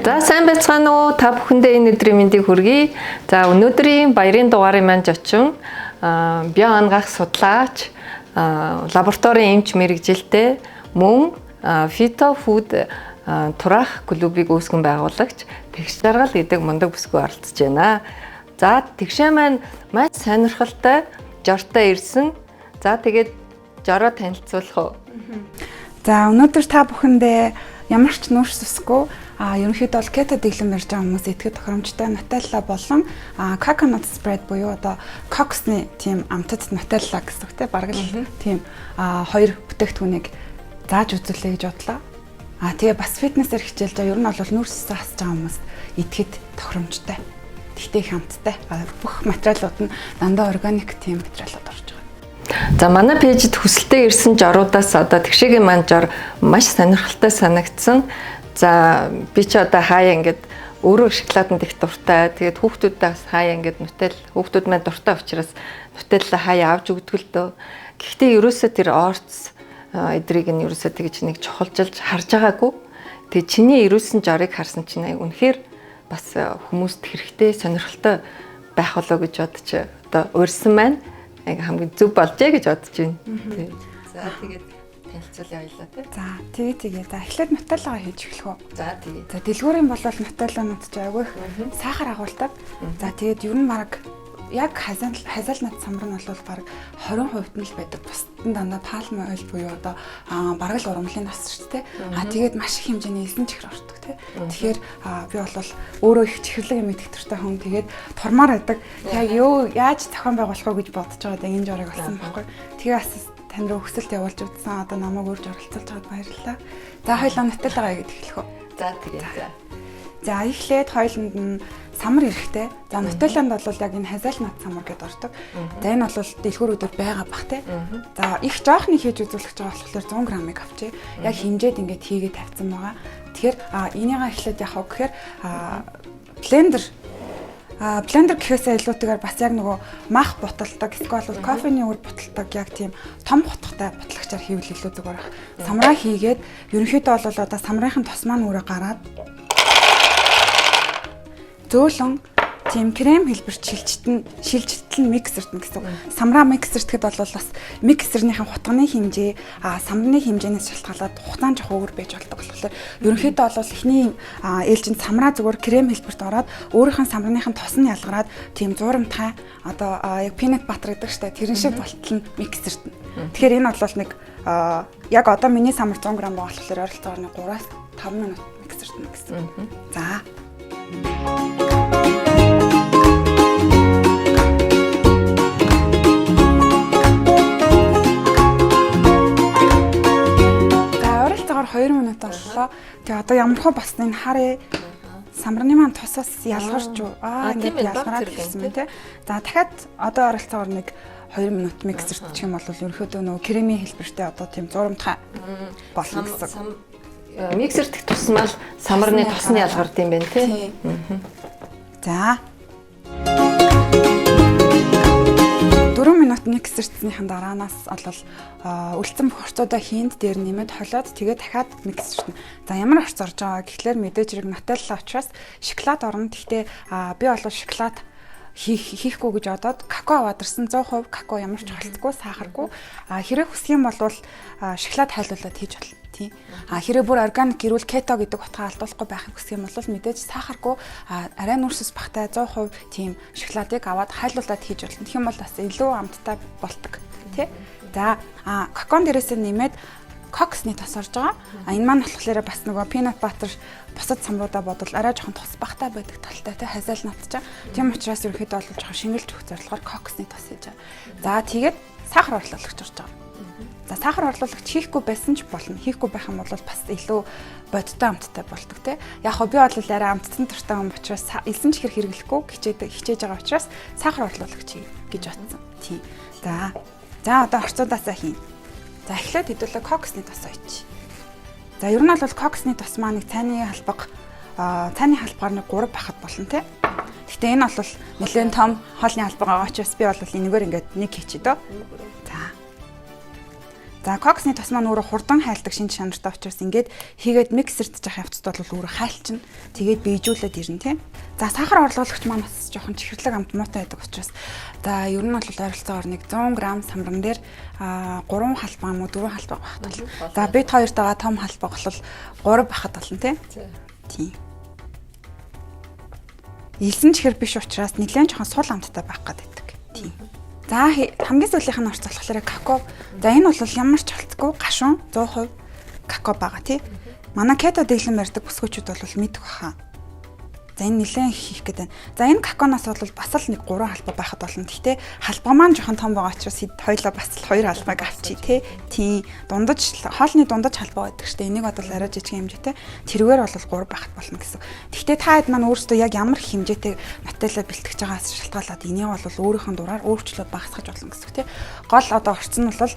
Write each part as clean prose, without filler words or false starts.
За, сайн байцгаана уу? Та бүхэндээ энэ өдрийн мэндийг хүргэе. За, өнөөдрийн баярын дугаарын маань зочин био анагаах судлаач, лабораторийн эмч мэргэжилтэй, мөн Fito Food тураах клубыг үүсгэн байгуулагч Тэгш Жаргал гэдэг мундаг бүсгүй оролцож байна. За, Тэгшээ маань маш сонирхолтой жортой ирсэн. За, тэгээд жороо танилцуулах уу? За, өнөөдөр та бүхэндээ ямар ч нүүрс үсгүй, ерөнхийдөө бол кето дэглэм барьж байгаа хүмүүс идэхэд тохиромжтой Nutella болон coconut spread буюу одоо кокосны тийм амтад Nutella гэсэн үг те, бараг л тийм хоёр бүтээгдэхүүнийг зааж үзүүлье гэж бодлоо. Тэгээ бас фитнесээр хичээлж байгаа, ер нь бол нүүрс үсээ хасж байгаа хүмүүс идэхэд тохиромжтой. Тэгтээ их амттай. Бүх материалууд нь дандаа органик тийм материалууд орж байгаа. За, манай page д хүсэлтээ ирсэн жоруудаас одоо Тэгшээгийн маань жор маш сонирхолтой санагдсан. За, би чи одоо хаяа ингээд өөрөө шоколаданд их дуртай. Тэгээд хүүхдүүдээ бас хаяа ингээд Nutella, хүүхдүүд маань дуртай учраас Nutella хаяа авч өгдөг л дөө. Гэхдээ ерөөсөө тэр орц эдрийг нь ерөөсөө тэгж нэг чухалчилж харж байгаагүй. Тэгээд чиний ирүүлсэн жорыг харсан чинь үнэхээр бас хүмүүст хэрэгтэй, сонирхолтой байх болоо гэж бодож одоо урьсан маань хамгийн зөв болжээ гэж бодож байна. За, тэгээд танилцуулъя хоёлаа тий. За, тэгээ тэгээ. За, эхлээд Nutella-гаа хийж эхлэх үү? За, тэгээ. За, дэлгүүрийн болол Nutella-нууд ч айгүй их сахар агуулдаг. За, тэгээд ер нь бараг яг hazelnut самар нь бол бараг 20% нь л байдаг. Бусд нь дандаа palm oil буюу одоо бараг л ургамлын тос шүү дээ. Тэгээд маш их хэмжээний элсэн чихэр ордог тий. Тэгэхээр би бол өөрөө их чихэрлэг юм идэх дуртай хүн. Тэгээд турмаар байдаг. Яг юу яаж зохион байгуулах вэ гэж бодож байгаа энэ жорыг олсон байхгүй. Тэгээ бас тань руу хүсэлт явуулж үзсэн. Одоо намайг урьж оролцуулж байгаад баярлалаа. За, хоёлаа Nutella-гаа хийгээд эхлэх үү? За, тэгээ. За. За, эхлээд хоёуланд нь самар эрэхтэй. За, Nutella-нд бол яг энэ hazelnut самар гэдээ ордог. За, энэ бол дэлгүүрүүдээр байгаа бах те. За, их жоохны хийж үзүүлэх гэж байгаа болохоор 100 грамыг авчээ. Яг хэмжээд ингээд хийгээд тавьсан байгаа. Тэгэхээр энийгээ эхлээд яах вэ гэхээр блендер. Блендер гэхээсээ илүүтэйгээр бас яг нөгөө мах буталдаг, эсвэл бол кофений үр буталдаг яг тийм том хутгатай бутлагчаар хийвэл илүү зүгээр байх. Самраа хийгээд ерөнхийдөө бол одоо самрынхын тос маань өөрөө гараад зөөлөн тийм крем хэлбэрт шилжтэн миксерт гэсэн. Самраа миксертгэд бол бас миксернийхэн хутганы хэмжээ, самрны хэмжээнээс шалтгаалаад хугацаа нь жоох өөр байж болдог болохоор ерөнхийдөө бол эхний ээлжинд самраа зүгээр крем хэлбэрт ороод өөрийнх нь самрныхын тос нь ялгараад тийм зуурамтгай, одоо яг peanut butter гэдэг штэ, тэрэн шиг болтол нь миксерт. Тэгэхээр энэ бол нэг яг одоо миний самар 100 г байгаа болохоор ойролцоогоор нэг 3-аас 5 минут миксертнэ гэсэн. За. За, ойролцоогоор 2 минут боллоо. Тэгээ одоо ямар хөө болсныг харъя. Самарны маань тусаас ялгарч юу? Ингээд ялгараад ирсэн байна те. За, дахиад одоо ойролцоогоор нэг 2 минут миксертчих юм бол ерөнхийдөө нөгөө кремийн хэлбэртэй одоо тийм зуурамтгай болно гэсэн. Миксертэх тусмал самарны тос нь ялгард юм байна тий. За. 4 минут миксертснийхэн дараанаас бол үлдсэн бүх орцуудаа хийнд дээр нэмээд холиод тэгээ дахиад миксертнэ. За, ямар орц орж байгаа гэхлээр мэдээж хэрэг Nutella учраас шоколад орно. Гэхдээ би бол шоколад хийхгүй гэж бодоод какао аваад ирсэн, 100% какао, ямар ч холцгүй, сахаргүй. Хэрэг хүсэх юм бол шоколад хайлуулад хийж болно. Тийм. Хэрэг бүр органик гэрүүл кето гэдэг утгаа алдуулахгүй байхыг хүсэх юм бол мэдээж сахаргүй, арай нүүрс ус багтай 100% тийм шоколадыг аваад хайлуулад хийж болно. Тэгэх юм бол бас илүү амттай болдог. Тий. За, какаон дээрээсээ нэмээд кокосны тос орж байгаа. Энэ маань болохоор бас нөгөө peanut butter бусад самруудаа бодвол арай жоохон тос багтай байдаг талтай тий, hazelnut ч. Тийм учраас ерөнхийдөө бол жоохон шингэлж өгөх зорилгоор кокосны тос хийж байгаа. За, тэгээд сахар орлуулагч орж байгаа. За, сахар орлуулагч хийхгүй байсан ч болно. Хийхгүй байх юм бол бас илүү бодтой амттай болдог тий. Яг хөө би бол арай амттан дуртай хүн учраас элсэн чихэр хэрэглэхгүй хичээж байгаа учраас сахар орлуулагч хий гэж бодсон. Тийм. За. За, одоо орцуудаасаа хийн. За, эхлээд хэдүүлээ кокосны тос ойч. За, ер нь бол кокосны тос маань нэг цайны халбгаар нэг 3 бахад болно тий. Гэхдээ энэ бол нэлээд том хоолны халбага байгаа учраас би бол энэгээр ингээд нэг хийчихэд дөө. За. За, кокосны тос маань өөрөө хурдан хайлдаг шинж чанартай учраас ингээд хийгээд миксерт жах явцд бол өөрөө хайлчна. Тэгээд бийжүүлээд ирнэ тийм. За, сахар орлуулагч маань бас жоохон чихэрлэг амт муутай байдаг учраас за ер нь бол ойролцоогоор нэг 100 г самран дээр 3 халбаа юм уу 4 халбаа байхад бол. За, бид хоёртойгоо том халбаа бол 3 байхад болно тийм. Тийм. Илсэн чихэр биш учраас нэлээд жоохон сул амттай байх гэдэг. Тийм. За, хамгийн сүүлийнх нь орц болохоор какао. За, энэ бол ямар ч холцгүй гашуун 100% какао байгаа тий. Манай кето дэглэм барьдаг бүсгүүчүүд бол мэдэх баха. За, энэ нэлээд их хийх гэдэг. За, энэ какаоноос бол бас л нэг 3 халбаа байхад болно. Гэхдээ халбаа маань жоохон том байгаа учраас хоёлоо бас л 2 халбааг авчий тий. Тийм, дундаж хоолны дундаж халбаа байдаг шүү дээ. Энийг бол арай жижиг хэмжээтэй. Тэрүүгээр бол 3 байхад болно гэсэн. Гэхдээ та хэд маань өөрсдөө яг ямар хэмжээтэй Nutella бэлтгэж байгаас шалтгаалаад энийг бол өөрийнх нь дураар өөрчлөөд багасгаж болно гэсэн тий. Гол одоо орц нь бол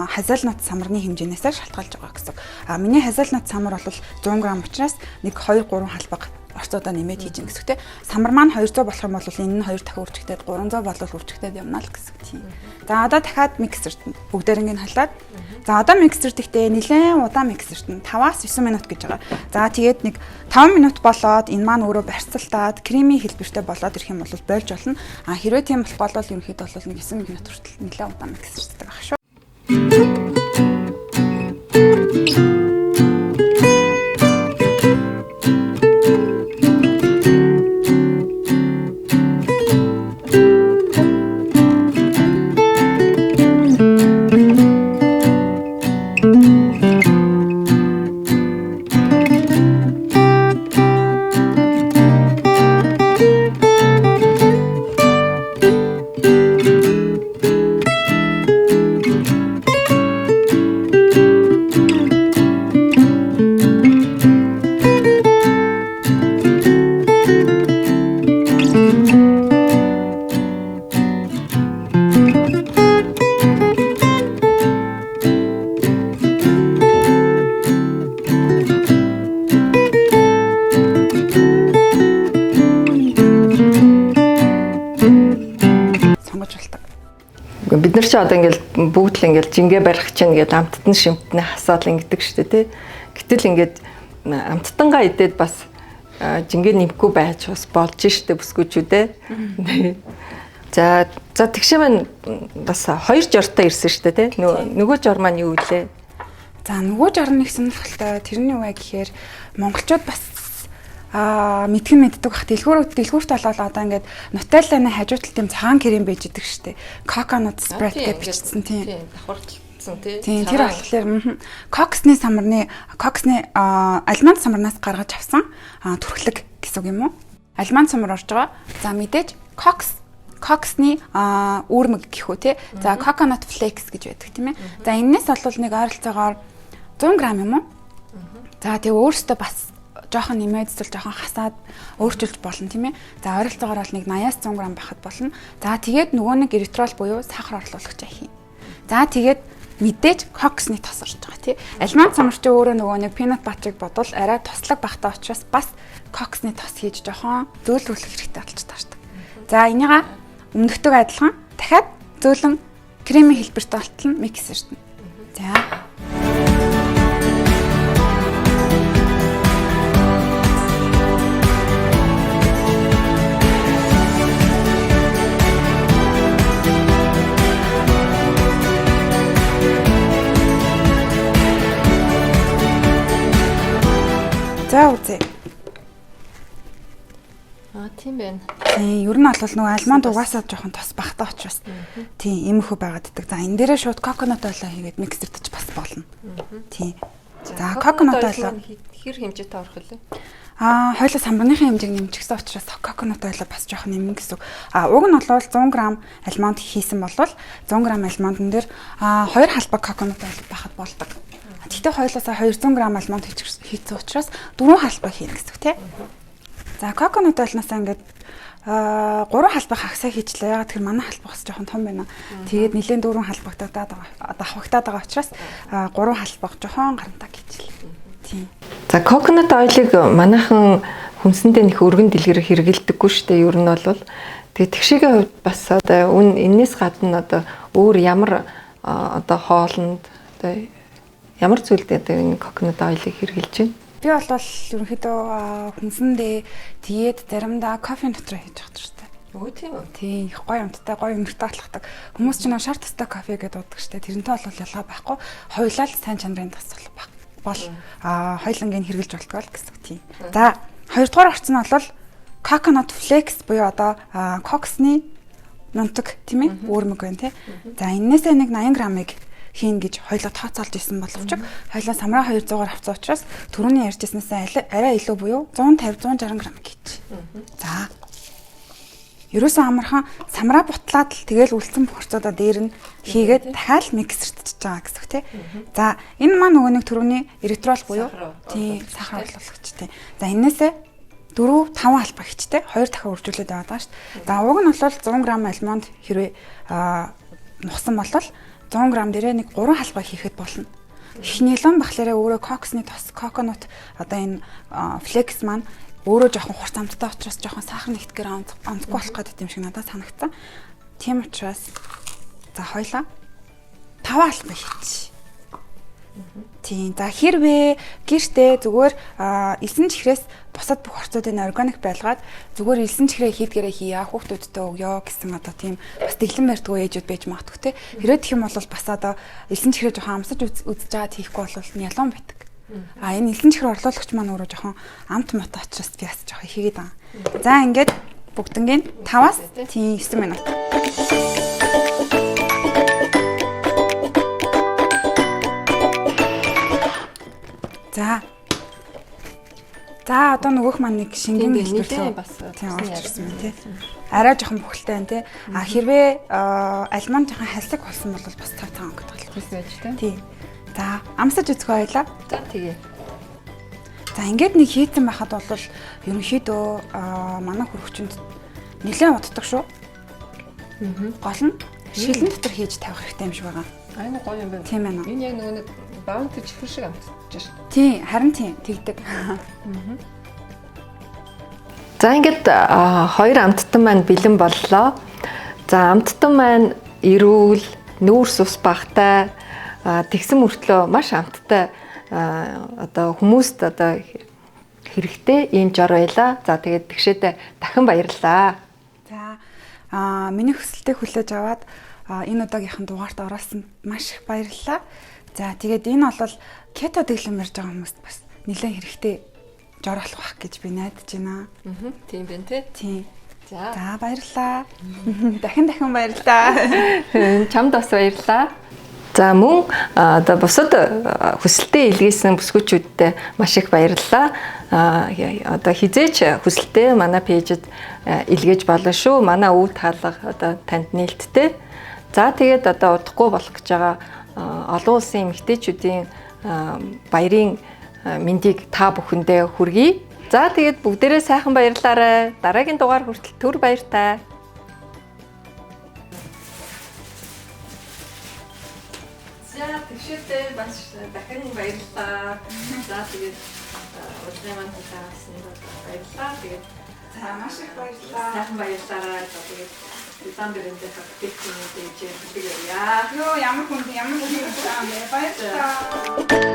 hazelnut самарны хэмжээнээс шалтгаалж байгаа гэсэн. А миний hazelnut самар бол 100 г учраас нэг 2 3 халбаг орцоодоо нэмээд хийж гин гэсэн үг те. Самар маань 200 болох юм бол энэ нь 2 дахин үржигдээд 300 болвол үржигдээд явна л гэсэн үг тийм. За, одоо дахиад миксерт бүгдээринг нь халаад. За, одоо миксер гэхдээ нэлээд удаан миксерт нь 5-аас 9 минут гэж байгаа. За, тэгээд нэг 5 минут болоод энэ маань өөрөө барьцалтаад кремийн хэлбэртэй болоод ирэх юм бол болж болно. А хэрвээ тийм болохгүй бол ерөнхийдөө бол нэг 9 минут хүртэл нэлээд удаан миксерчдэг байх шүү. Бид нар чи одоо ингээл бүгд л ингээл жингээ барих чинь ингээл амттан шимтнэ хасаал ингэдэг штэ тий. Гэтэл ингээд амттангаа идээд бас жингээ нэмэхгүй байж бас болж штэ бүсгүүчүүдээ. За за тэгшээ маань бас хоёр жортой ирсэн штэ тий. Нөгөө жор маань юу вэ? За, нөгөө жор нэг сонирхолтой. Тэр нь юу вэ гэхээр монголчууд бас мэдхэн мэддэг бах, дэлгүүрт болоод одоо ингээд Nutella-ны хажуу талд тийм цагаан крем байж идэг штэ. Coconut spread гэж бичсэн тийм. Давхарлцсан тий. Тийм, тэр болохоор кокосны самарны кокосны almond самарнаас гаргаж авсан түрхлэг гэсэн үг юм уу? Almond самар орж байгаа. За, мэдээж кокосны үүрмэг гэх үү те. За, coconut flakes гэж байдаг тийм ээ. За, энэс бол нэг ойролцоогоор 100 г юм уу? За, тэгээ өөрөөсөө бас жоохон нэмээд эсвэл жоохон хасаад өөрчилж болно тийм ээ. За, ойролцоогоор бол нэг 80-аас 100 г байхад болно. За, тэгээд нөгөө нэг erythritol буюу сахар орлуулагч хий. За, тэгээд мэдээж кокосны тос орж байгаа тий. Almond самар чи өөрөө нөгөө нэг peanut butter-ыг бодвол арай туслаг багтаа учраас бас кокосны тос хийж жоохон зөөлрүүлэх хэрэгтэй болж таардаг. За, энийга өмнөхтэйг адилхан дахиад зөөлөн кремийн хэлбэртэй болтол нь миксерт. За. За, үзье. Аа, тийм байна. Тийм, ер нь бол нөгөө almond угаасаа жоохон тос багтаа учраас тийм иймэрхүү байгаад иддэг. За, энэ дээрээ шууд coconut oil хийгээд миксердэж бас болно. Тийм. За, coconut oil хэр хэмжээтэй орох вэ? Аа, хоёлоо самбарныхын хэмжээг нэмчихсэн учраас coconut oil бас жоохон нэмнэ гэсэн үг. А уг нь бол 100 г almond хийсэн бол 100 г almond-н дээр 2 халбаг coconut oil байхад болдог. Гэхдээ хоёлоосаа 200 г almond хийсэн учраас 4 халбаг хийнэ гэсэн үг тий. За, coconut oil-наас ингээд 3 халбаг хагасаа хийчлээ. Ягаад тэгэхээр манай халбаг бас жоохон том байна. Тэгээд нэлээд 4 халбагтаад байгаа давхагтаад байгаа учраас 3 халбаг жоохон гарантаг хийчлээ. Тийм. За, coconut oil-ыг манайхан хүнсэндээ нэх өргөн дэлгэр хэрэгэлдэггүй шүү дээ. Ер нь бол тэгээд тэгшээгийн хувьд бас одоо үн энэс гадна одоо өөр ямар одоо хоолнд Одоо ямар зүйлд одоо энэ coconut oil-ыг хэрэглэж байна? Би бол ерөнхийдөө хүнсэндээ тэгээд заримдаа кофе дотор хийж явах дуртай. Өө тийм үү? Тийм, их гоё амттай, гоё өнгөтэй алхдаг. Хүмүүс ч нөө шар тастай кофе гэдээ уудаг штэ. Тэрнтэй бол ялгаа байхгүй. Хоёулаа л сайн чанарын тас бол хоёулангийг хэрэглэж болтгоо л гэсэн үг тийм. За, хоёрдугаар орц нь бол coconut flakes буюу одоо кокосны нунтаг тийм ээ, үүрмэг байна тий. За, энэнээсээ нэг 80 грамыг хийн гэж хоёлоо тооцоолж исэн боловч хоёлоо самраа 200-аар авсан учраас түрүүний ярьжсэнээс арай илүү буюу 150 160 грамм гэж. За. Ерөөсөн амархан самраа бутлаад л тэгэл үлдсэн борцоодоо дээр нь хийгээд дахиад миксертчихэж байгаа гэсэн үг тий. За, энэ маань нөгөө нэг түрүүний эритрол буюу тий сахар орлуулагч тий. За, энээсээ 4 5 алба хичтэй 2 дахин үржүүлээд яваад байгаа шүү дээ. За, уг нь бол 100 г алмонд хэрвээ нухсан бол 100 г дээрээ нэг 3 халбай хийхэд болно. Их нэлон бахлаараа өөрөө кокосны тос, коконут одоо энэ флекс маань өөрөө жоохон хурц амттай учраас жоохон сахар нэгтгэхээр онцгүй болох гэдэг юм шиг надад санагдсан. Тийм учраас за хоёлаа 5 халбай хийчих. Тийм. За, хэрвээ гэртээ зүгээр элсэн чихрээс бусад бүх орцуудыг органик байлгаад зүгээр элсэн чихрээ хийдгээрээ хийя, хүүхдүүдтэй өгөө гэсэн одоо тийм бас дэглэн барьдгүй ээжүүд байж магадгүй те. Хэрвээ гэх юм бол бас одоо элсэн чихрээ жоохон амсаж үзэж байгаа тийхгүй бол нялуун байдаг. А энэ элсэн чихэр орлуулагч маань өөрөө жоохон амт мот учраас би бас жоохон хийгээд байгаа. За, ингээд бүгднгийн 5-аас тийм 9 минут. За. За, одоо нөгөөх маань нэг шингэн хэлбэрлээ бас тийм орж ирсэн байна тий. Арай жоохон бөхөлтэй байна тий. А хэрвээ алмон жоохон халиг болсон бол бас цав цагаан өнгөт болох байж тий. Тийм. За, амсаж үзэх байлаа. За, тэгээ. За, ингээд нэг хийцэн байхад бол ерөнхийдөө манай хөрөгчөнд нэлээд уддаг шүү. Гол нь шилэн дотор хийж тавих хэрэгтэй юм шиг байгаа. Айгу гоё юм байна. Тийм байна. Энэ яг нөгөө нэг баунти чихэр шиг амтж шээ. Тийм, харин тийм тэгдэг. За, ингээд хоёр амттан маань бэлэн боллоо. За, амттан маань эрүүл, нүүрс ус багтай, тэгсэн мөртлөө маш амттай, одоо хүмүүст одоо хэрэгтэй ийм жор байлаа. За, тэгээд тэгшээдээ дахин баярлалаа. За, миний хүсэлтийг хүлээж аваад энэ удаагийнхан дугаарт оруулсан маш их баярлалаа. За, тэгээд энэ бол кето дэглэм ярьж байгаа хүмүүст бас нэлээд хэрэгтэй жор болох байх гэж би найдаж байна. Тийм байна те. Тийм. За. За, баярлалаа. Дахин дахин баярлалаа. Чамд бас баярлалаа. За, мөн одоо бусад хүсэлтээ илгээсэн бүсгүүчүүдтэй маш их баярлалаа. Одоо хизээч хүсэлтээ манай пэйжэд илгээж болно шүү. Манай өв таалга одоо танд нээлттэй. За, тэгээд одоо удахгүй болох гэж байгаа олон улсын эмэгтэйчүүдийн баярын мэндийг та бүхэндээ хүргэе. За, тэгээд бүгдээрээ сайхан баярлаарай. Дараагийн дугаар хүртэл түр баяртай. За, тэгшээдээ бас дахин баярлалаа. За, тэгээд урилгын маань хүлээн авсанд баярлалаа. Тэгээд за, маш их баярлалаа. Сайхан баярлаарай. За, тэгээд Зам брэндээ бүтээгдэхүүнүүд ээжээ бэлэг явъя. Йоо, ямар хүн юм бэ? Баярлалаа.